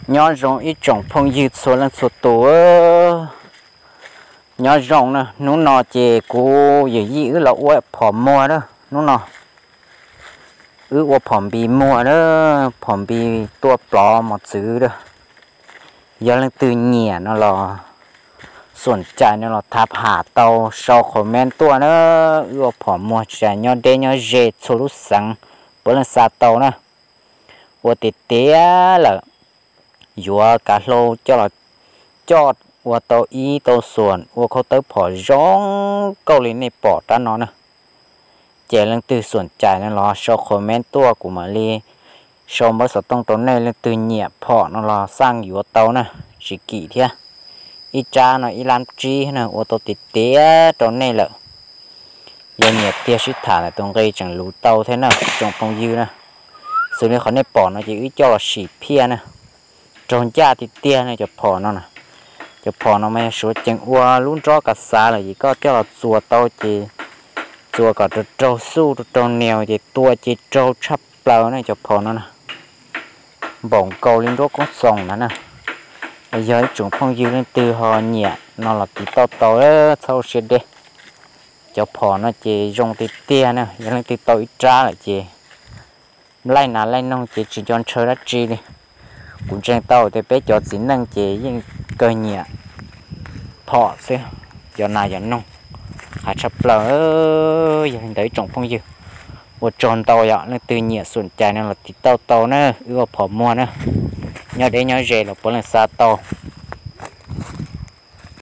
Nyob zoo ib tsoom phooj ywg txhua leej txhua tus. Nyob zoo na, hnub no ces kuv yawm yij wb los ua phom muag na. Hnub no wb ua phom npis muag na, phom npis tua plov mos txwv na. Yog leej twg nyiam no los xuam cai no los thab ham tau, sau comment tuaj na. Wb ua phom muag tsis hais nyob deb nyob ze txhua lub xeev puav leej xa tau na. Ua tiav tiav lawm, yuav kav hlau coj los coj ua tau ib tau xuam ua khau tawb phom zoo nkauj li nej pom rab no na. Ces leej twg xuam cai no los sau comment tuaj kuv mam li sau npawb xov tooj rau nej. Leej twg nyiam phom no los xaj yuav tau na, tsis kim thiab. Ib rab no ib lab tsib na, ua tau tiav tiav rau nej lawm. Yog nyiam tiag sib tham lawm tus nqi tseem luv tau thiab na tsoom phooj ywg na. Xws li qhov nej pom no ces wb coj los sim phiaj na. Raug ncaj tiag tiag na cov phom no na. Cov phom no mas yog suav ceev ua lub nrob kav xav lawm ces koj coj los txuas tau ces txuas kom raug raug xuj raug raug nias ces tua ces raug tshaj plaws na cov phom no na. Npaum nkaus li nruab koob xoos ntawd na. Yog ib tsoom phooj ywg leej twg ho nyiam no los tiv tauj tau, txhob ua siab deb. Cov phom no ces zoo tiag tiag na, yog leej twg tau ib rab lawm ces laij nas laij noog ces tsis nco ntshaw dab tsi li. Kuv ntseeg tau tias peb cov txiv neej ces yeej kawg nyiam phom xwb, yog nas yog noog. Qab tshaj plaws. Yog li ntawd ib tsoom phooj ywg, ua tsaug ntau, yog leej twg nyiam xuam cai no los tiv tauj tau na, wb ua phom muag na. Nyob deb nyob ze los puav leej xa tau.